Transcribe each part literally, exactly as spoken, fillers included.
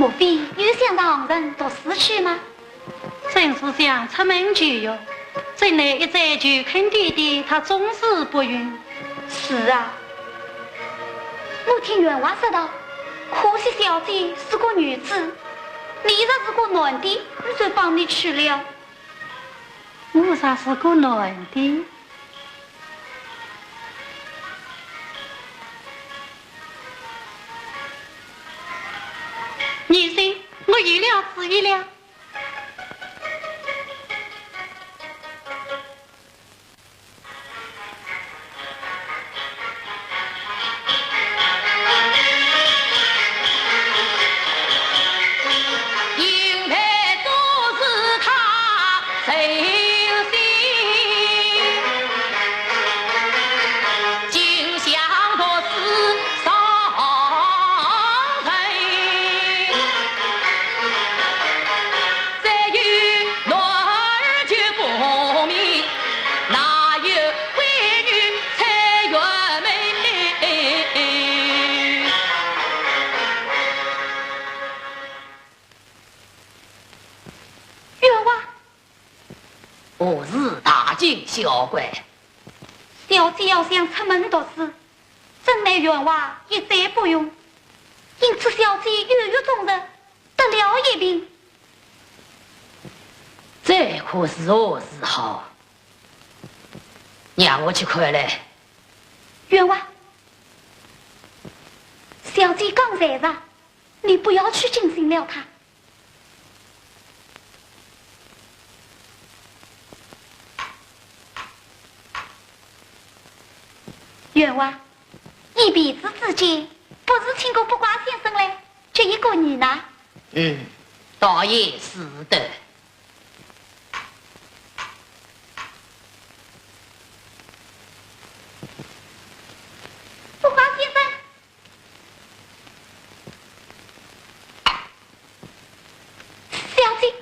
莫非又想到杭城读书去吗？正是想出门求学，怎奈一再求恳爹爹，他总是不允。是啊，我听员外说道，可惜小姐是个女子，你若是个男的，我就放你去了。我若是个男的？你说，我有了主意了。 员外。何事大惊小怪？小姐要想出门读书，怎奈员外一再不允，因此小姐犹豫终日， 得了一病。这可如何是好？让我去看来。员外，小姐刚才啊，你不要去惊醒了她。员外，依婢子之见，不如请个卜卦先生来 这一个你呢？嗯，倒也是的。不妨先生。小姐，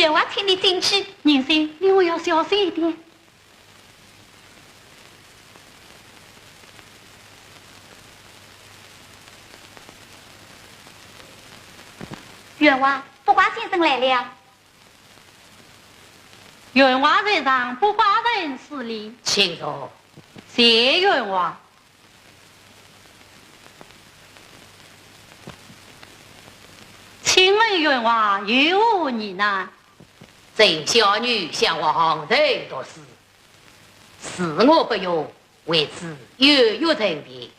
员外请你进去。宁心，你我要小心一点。 员外，卜卦先生来了。员外在上，卜卦人施礼。请坐。谢员外。请问员外有何疑难？这小女想往杭州读书， 是我不用，为此犹豫成病。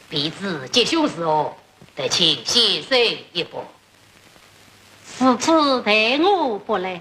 婢子吉凶如何，得请先生一卜。如此待我不来。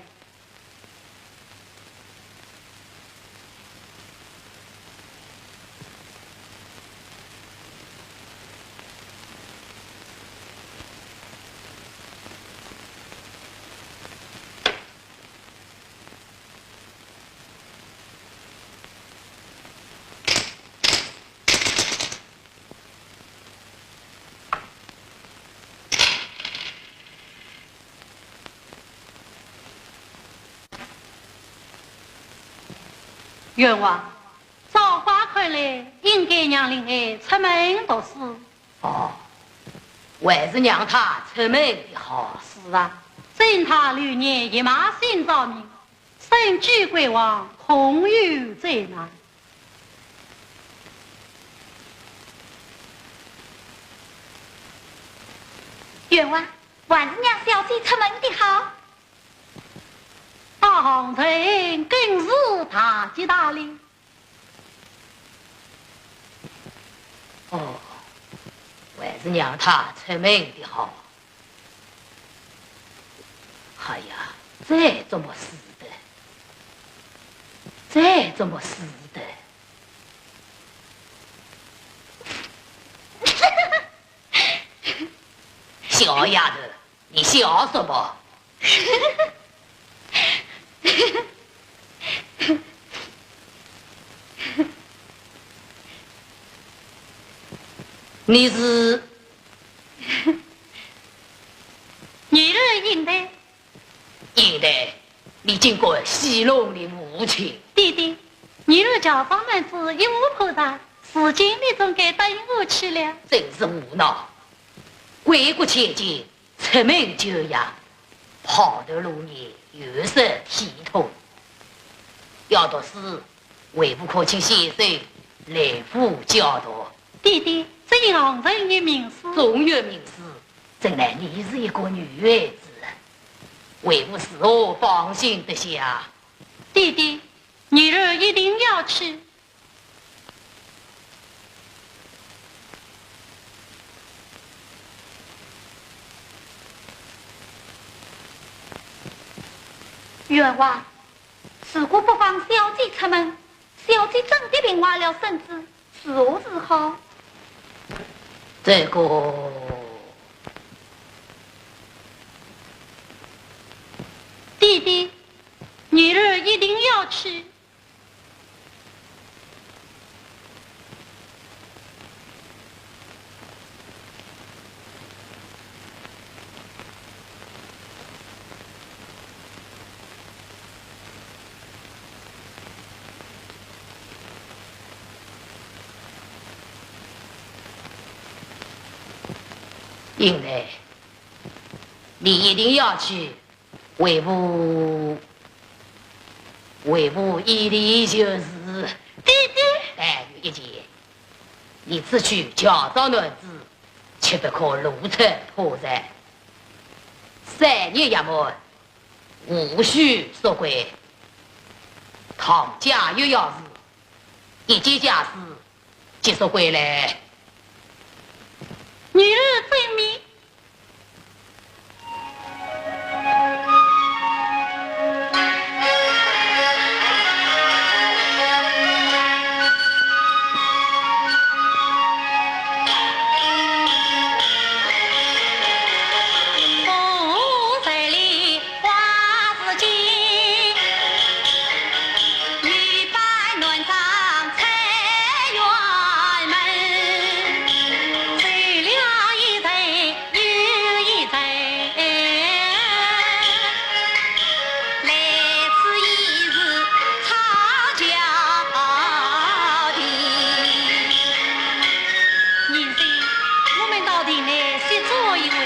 员外，照卦看来，应该让令爱出门读书。哦，还是让她出门的好。是啊，任她流年一马心照命， 身居贵王，空有罪难。员外，还是让小姐出门的好。啊，杭州更是大吉大利。 哦，还是让她出门的好。哎呀，这怎么使得？这怎么使得？小丫头， 你笑什么？你是？你是应台？应台，你竟敢戏弄你母亲？爹爹，你是家中男子，一无破绽，如今你怎敢打我去了？真是胡闹！为国千金，出门就学，跑得路远，有失体统。要读书，为父可请先生来府教读。爹爹，这样人有名师。终有名师，怎奈你是一个女孩子，为父如何放心得下？爹爹，女儿一定要去。 员外，如果不放小姐出门，小姐真的病坏了身子，如何是好？这个，爹爹，女儿一定要去。 因为你一定要去 为父，为父一礼就是。爹爹。哎，玉姐，你此去巧招男子，切不可露出破绽。三日夜满，无需速归。唐家有要事，一件家事，即速归来。女儿遵命。 人生，我们到亭内歇坐一会。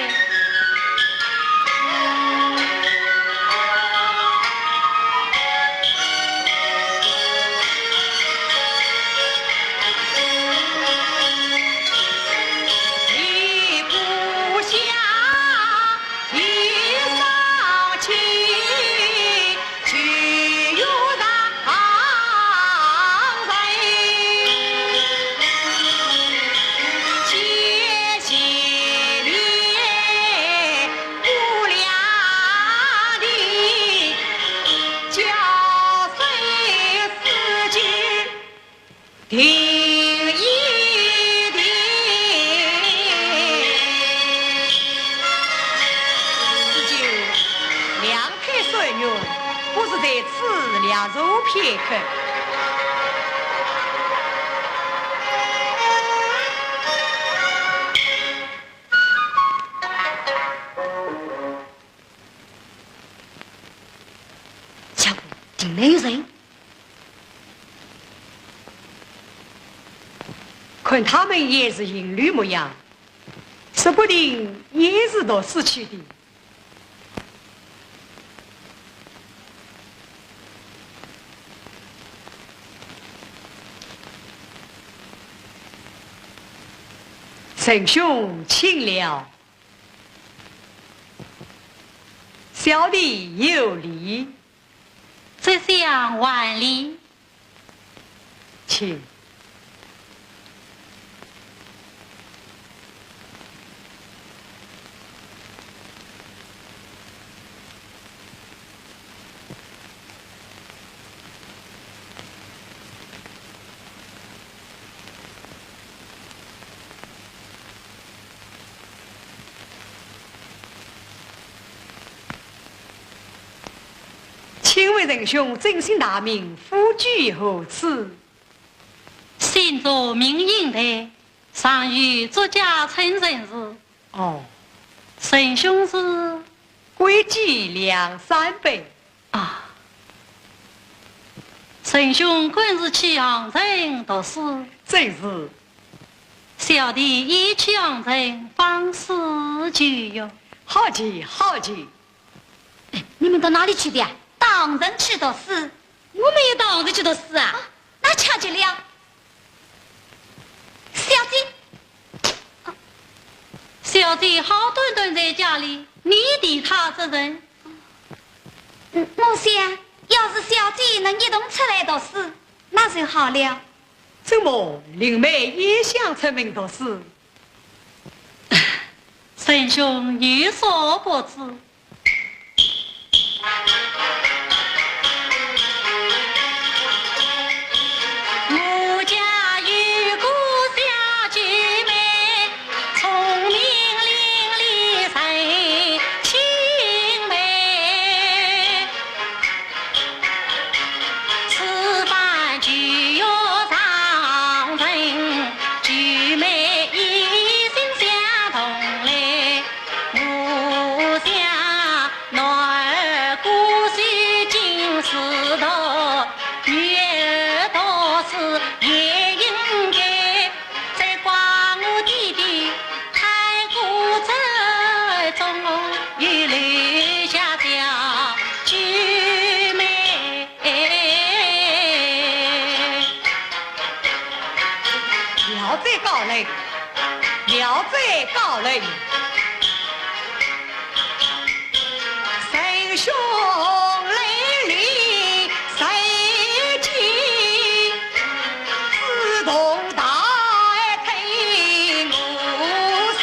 停一停。子建，两腿酸软，不如在此略坐片刻。 相公，亭内有人。看他们也是行礼模样，说不定也是读书去的。陈兄请了。 小弟有礼。这厢还礼。请。 请问仁兄尊姓大名，府居何处？姓祝名应台，上有祝家村陈氏。哦。仁兄是？贵居梁山伯。 啊，仁兄官是去杭州读书？正是。小弟也去杭州访师。去哟。好极，好极。哎，你们到哪里去的呀？到杭城去读书。我们也到杭城去读书啊？啊，那巧极了。小姐，小姐好端端在家里，你提她做甚？嗯，我想，要是小姐能一同出来读书，那就好了。怎么，林妹也想出门读书？沈兄有所不知，我家有个小姐妹，聪明伶俐神清美。 此番就要上任，举妹一心想同来，我想男儿歌手金丝桃，女儿读书也应该。 再怪我爹爹太过折中，又留下小九妹。聊斋高人，聊斋高人。 沈兄来临，谁见自动大爱推我心。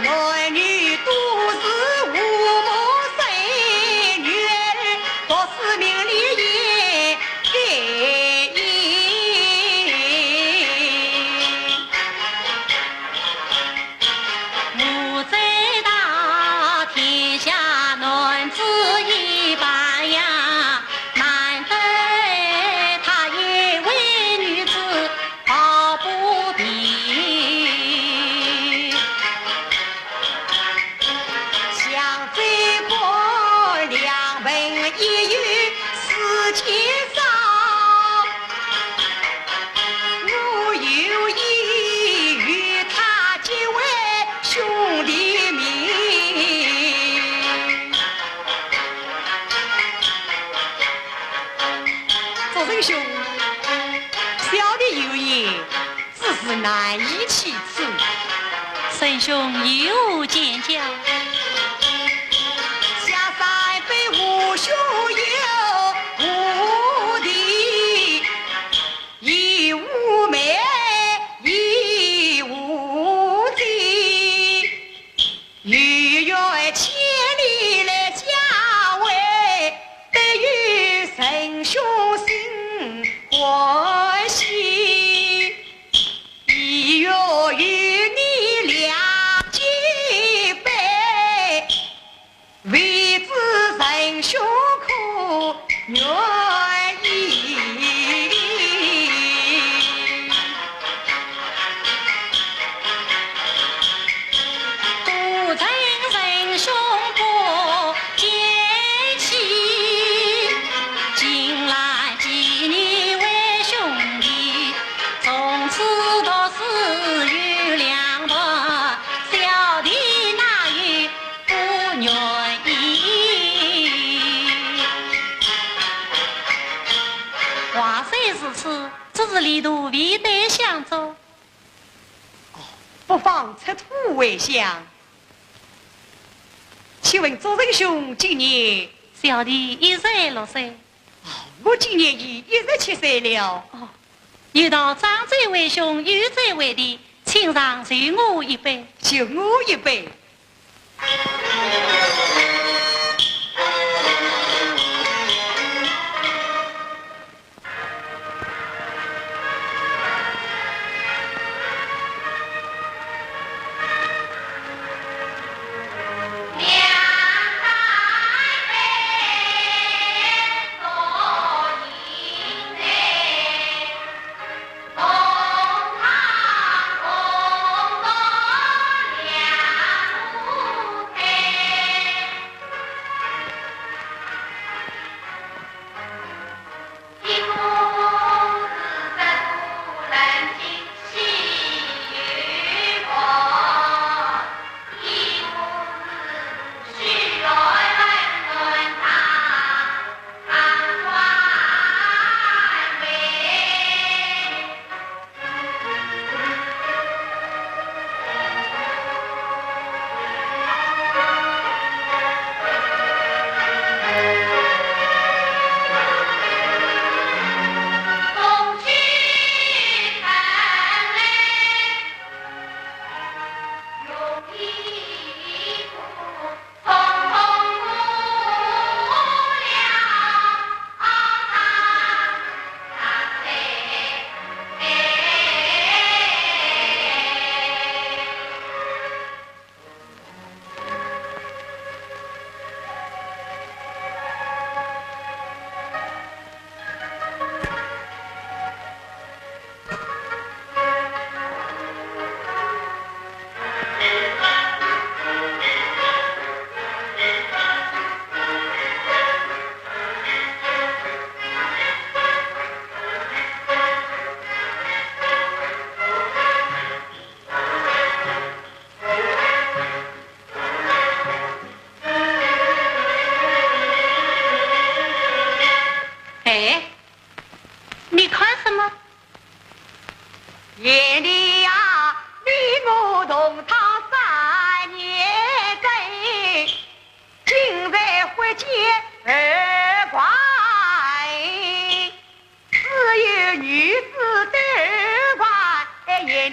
男女都是和睦生，女儿读书名利也该隐。 我再道天下男子一般样，难得她一位女子抱不平。想这个两盆一有四千双， 我有意与她结为兄弟名。祝沈兄，小弟有言，只是难以启齿。沈兄有何见教？下山北无兄友，无弟 亦无妹，亦无姐，有缘千里来相会，得与沈兄心欢喜，亦愿与你两结拜。 未知沈兄可愿意？不曾沈兄不见起，近来几年为兄弟，从此读书有两半，小弟哪有 不愿意。话虽如此，只是礼度未得相助。哦，不妨出土为香。请问祝沈兄今年？小弟一十六岁。哦，我今年已一十七岁了。哦，有道长者为兄，幼者为弟，请上受我一杯。受我一杯。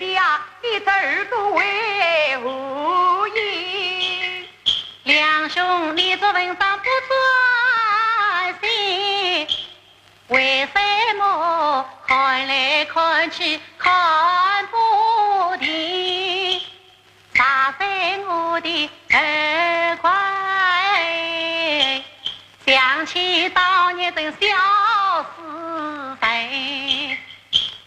呀，你的耳朵为何硬？两兄，你这文章不专心，为什么看来看去看不定？ 砸在我的耳环，想起当年的小时辰，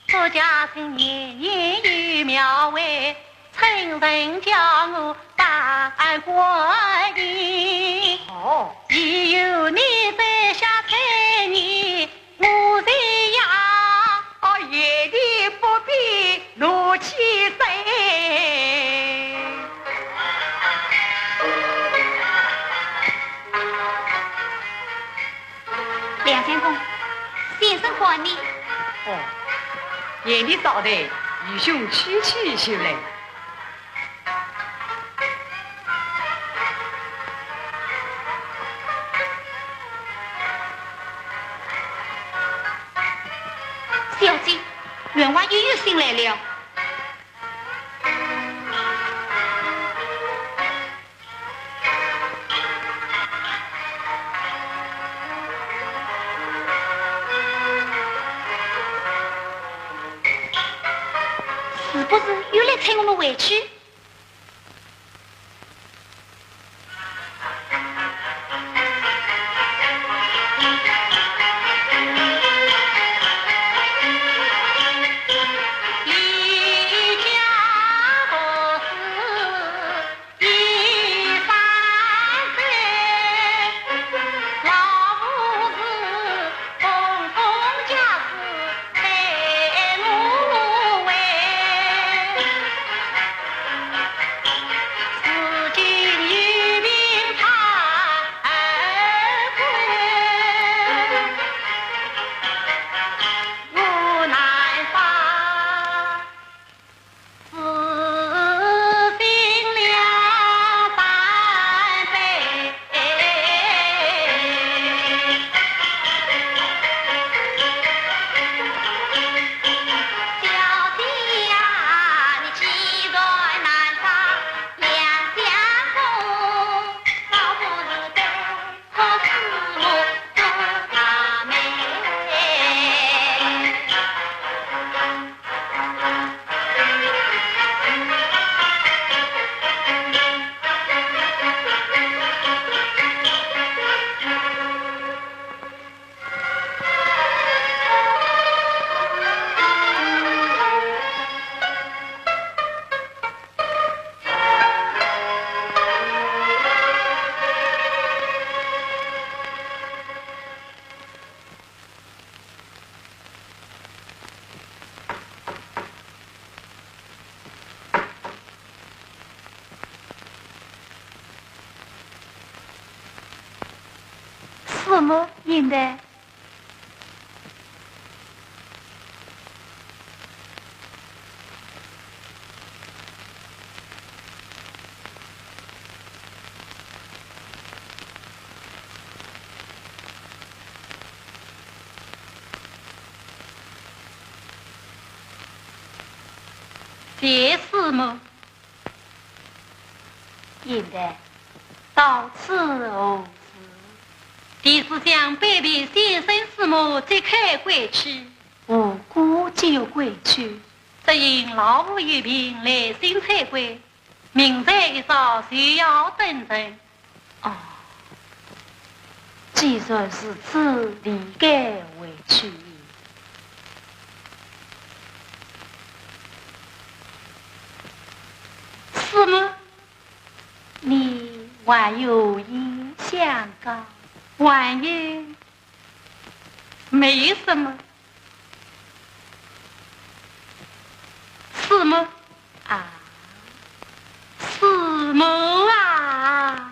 祝家珍年年有庙会，称人叫我扮官的。哦。只有你在下猜疑， 我是呀，哦，爷爷不必怒气噻。梁相公，先生唤你。哦，爷爷早在，愚兄去去就来。 小姐，员外又有信来了。 是不是又来催我们回去？什么人呢？ 谢师母。现在到此何事？弟子想拜别先生师母，即刻归去。无故就要归去？只因老父有病，来信催归，明日一早就要登城。 哦，既然如此，理该回去。师母，你还有意相告？还有？没有什么。师母啊，师母啊！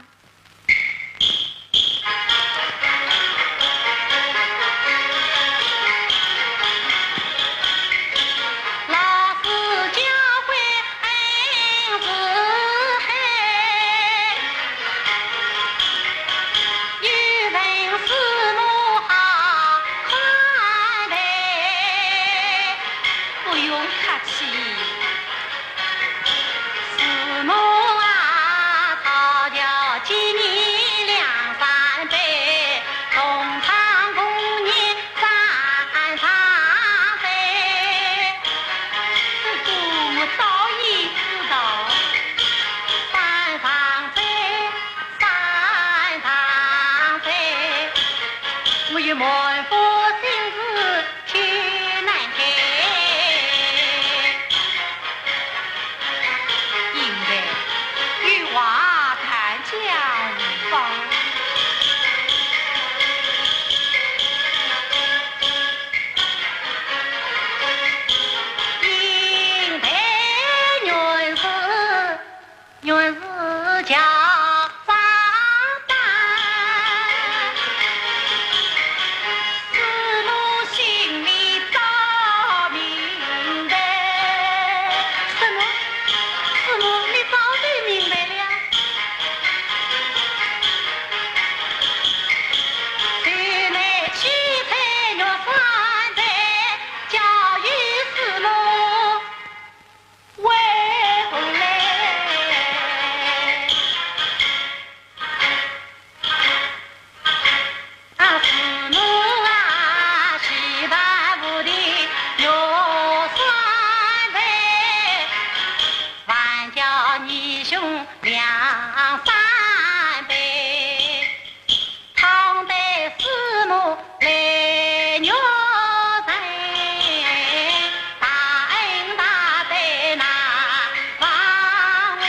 不用客气。两三杯，倘待师母来玉成，大恩大德难忘怀。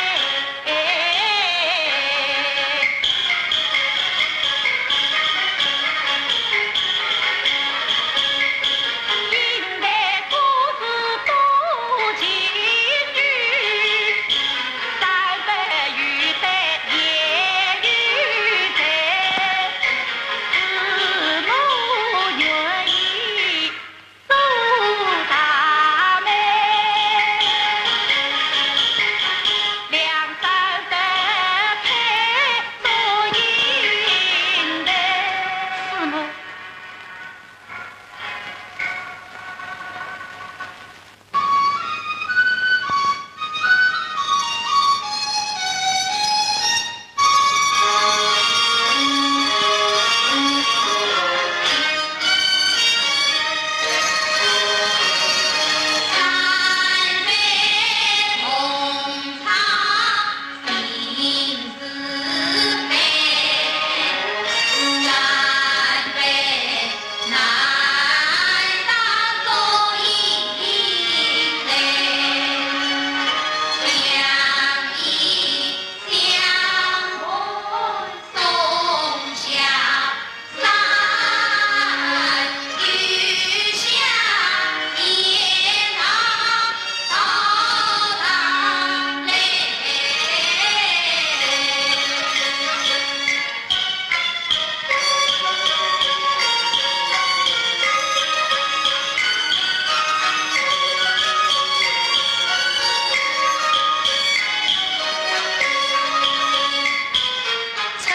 拆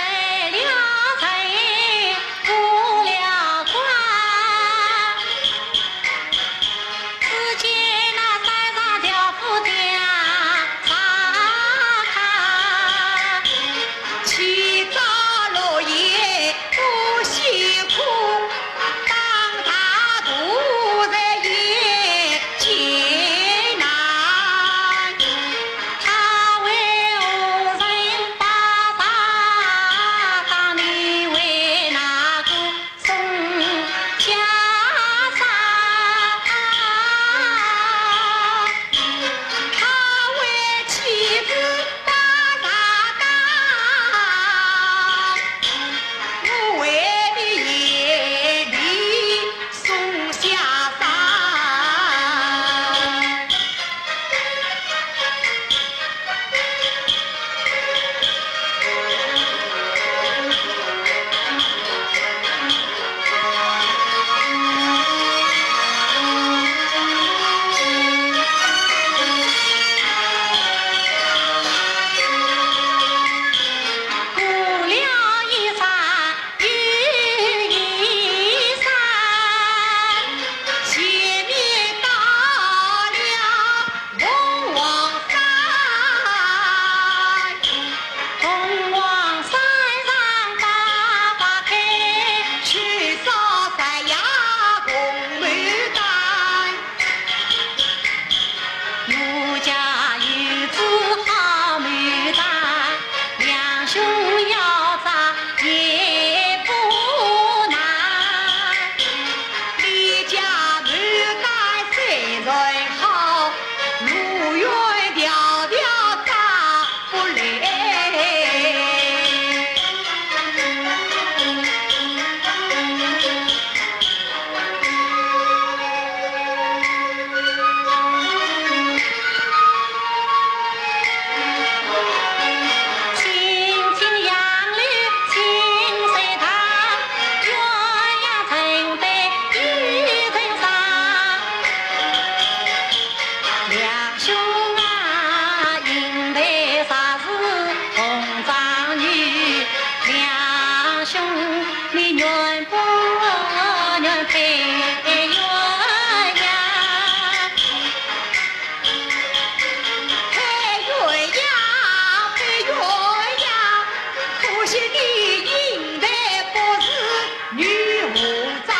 了柴，补了瓜，只见那山上樵夫家常开。 起早落夜不辛苦，当大度日夜艰难。他为何人把茶当，你为哪个送家常？他为妻子 打茶当，我为你夜里送下山。 凤凰山，凤凰山上百花开，秋收十月红牡丹。我家有枝好牡丹，两兄要摘也不难。 你家牡丹虽然好，路远迢迢摘不来。 青青杨柳青翠藤，鸳鸯成对一成双。两兄啊，因为啥事同张女，两兄 你愿不愿配鸳鸯？配鸳鸯，配鸳鸯，可惜你因为不是女无招。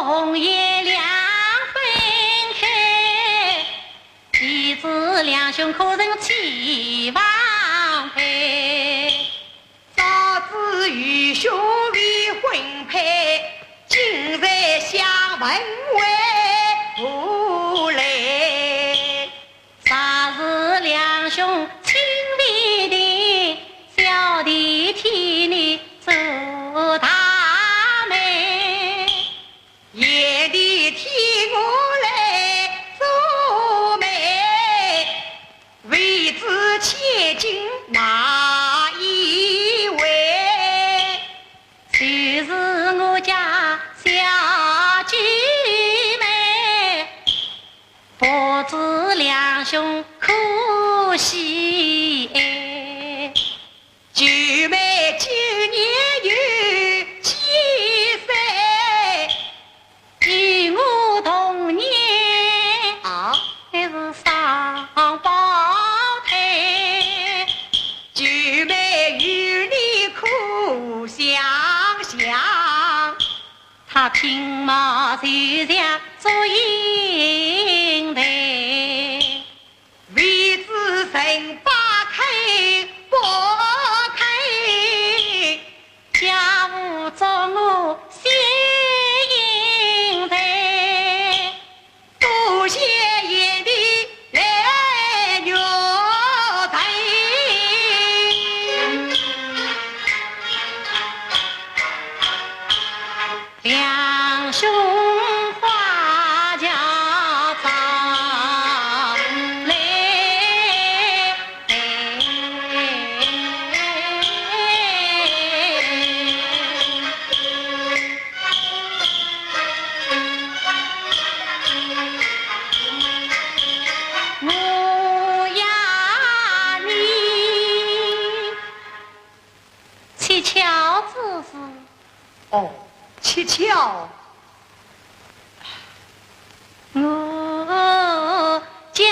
红叶两分开，弟子两兄可曾期望配？早知愚兄未婚配，今日相问为何来？若是两兄亲未定，小弟替你做大媒。 贤弟替我来做媒，未知千金哪一位？就是我家小九妹，不知两兄可喜爱？ 九妹今年有几岁？与我同年。啊？乃是双胞胎。九妹与你可相像？她品貌就像祝英台。 未知人把开不开，家父祝我惜英台，多谢贤弟来玉台。 两兄花轿早来。我呀你。 乞巧之事。哦，乞巧。我家来。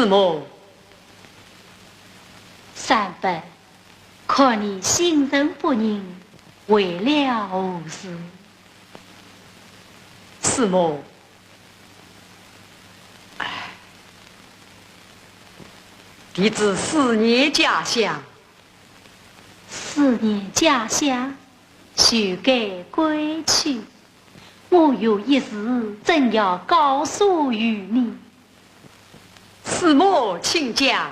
母。三伯，看你心神不宁，为了何事？师母，唉，弟子思念家乡。思念家乡，休该归去。我有一事，正要告诉于你。 师母，请讲。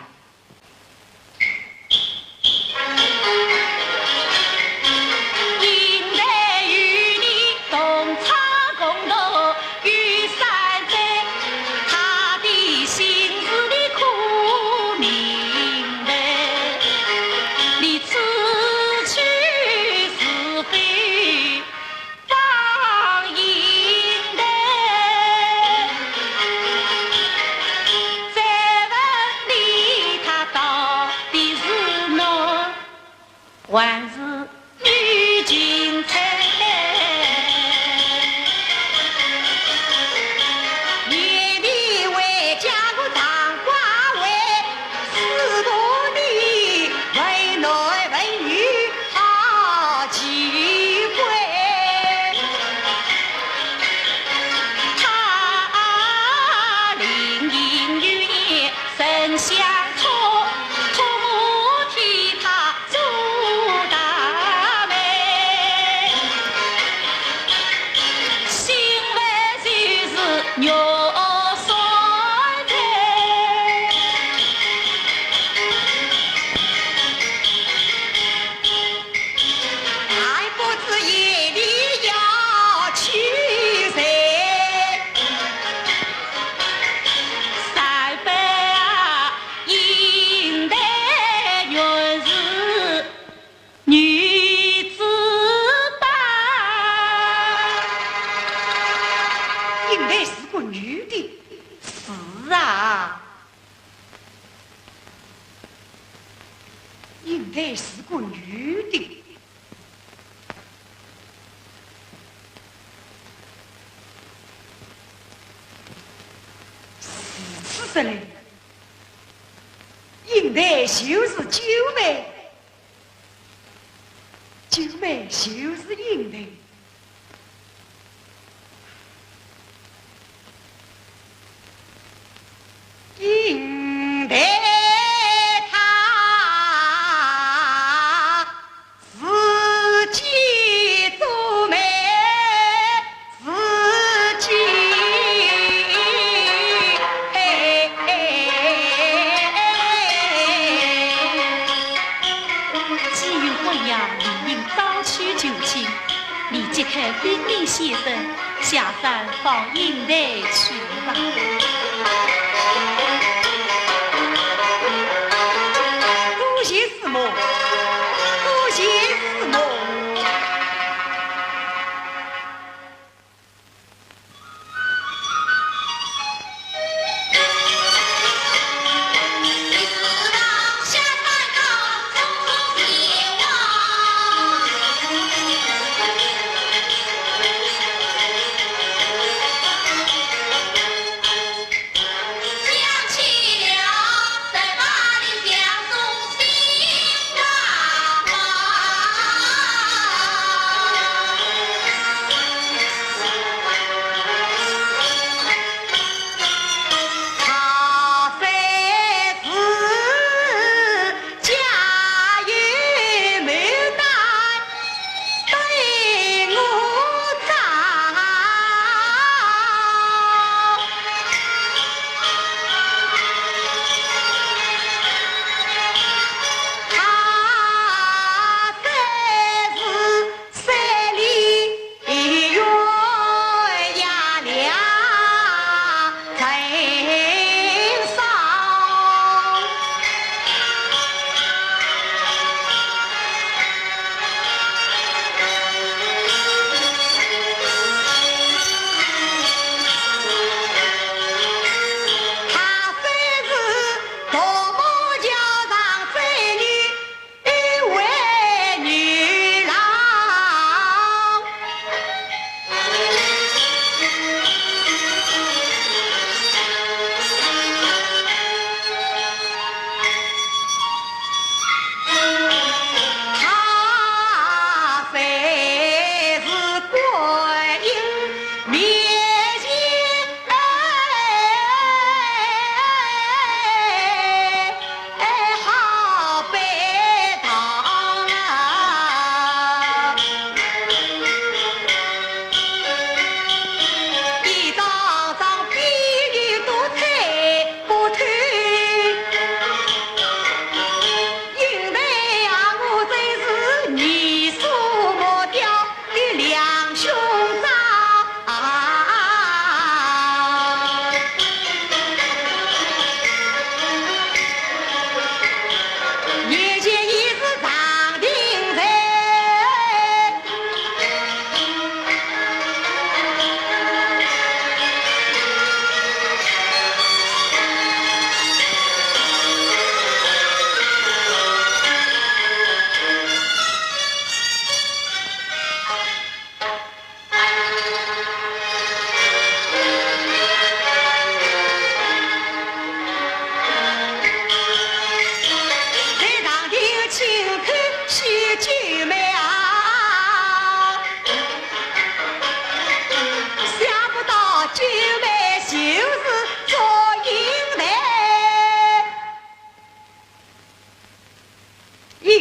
应该是个女的。是啊。 应该是个女的。如此说来，应该就是九妹，九妹就是应该。 应该她自己做媒，自己。既有婚约，理应早去求亲。 你即刻禀明先生，下山访英台去吧。多谢师母，多谢师母。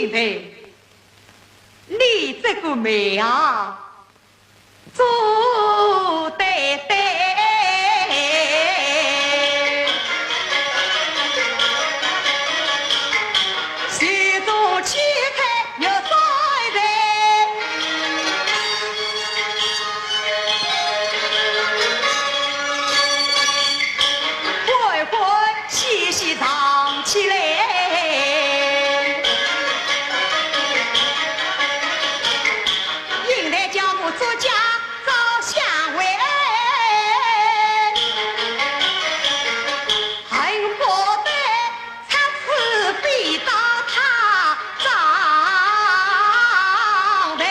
妹，你这个媒啊，做得对。心中期待月山人。 欢欢喜喜唱起来。引来江湖作家赵香慧，恨不得插翅飞到她帐内。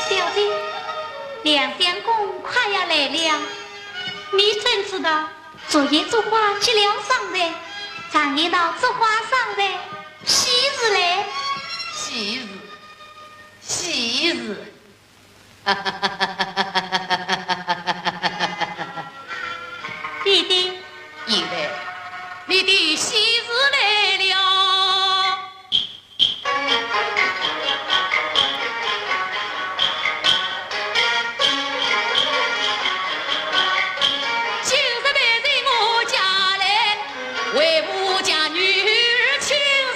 小姐，梁相公快要来了，你怎知道？昨夜烛花接了上来，常言道烛花上来，喜事来。喜事，喜事。 爹爹。儿啊，你的喜事来了。今日媒人我家来，为父将女儿亲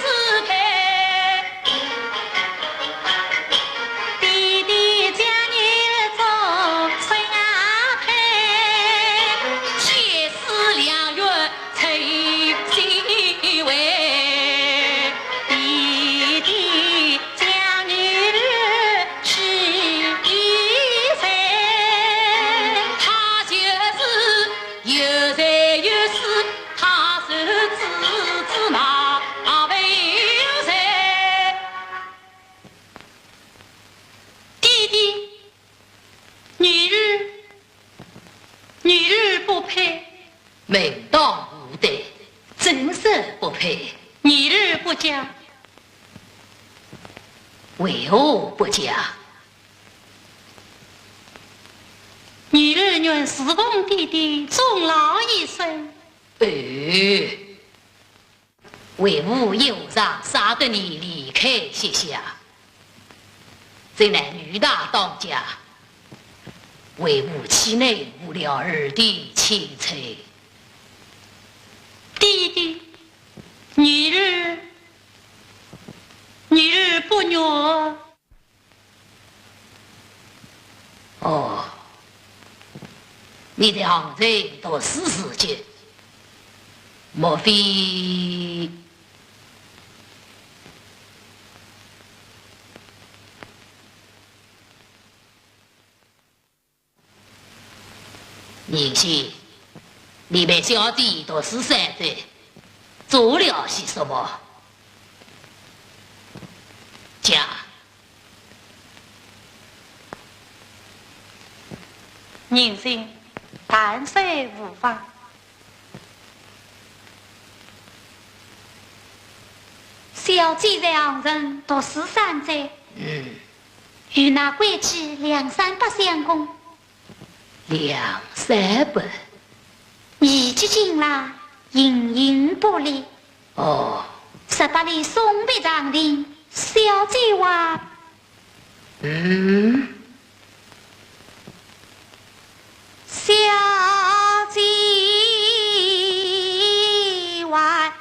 自陪。 爹爹将女儿做相配，天赐良缘成心为。爹爹将女儿许与谁？她就是有才有势，她是知子那美人。 爹爹，女儿，女儿不配。门当户对，怎生不配？女儿不嫁。为何不嫁？女儿愿侍奉爹爹终老一生。哎， 为父用场舍得你离开膝下，怎奈女大当嫁，为父岂能误了儿的青春？爹爹，女儿，女儿不愿。 哦，你在杭州读书时节，莫非……宁心，你陪小姐读书三载，做了些什么？讲。 宁心，谈笑无妨。小姐在杭城读书三载，嗯。与那贵戚梁山伯相公。梁山伯？年纪轻啦，形影不离。 哦。十八里送别长亭，小姐还……嗯？小姐还……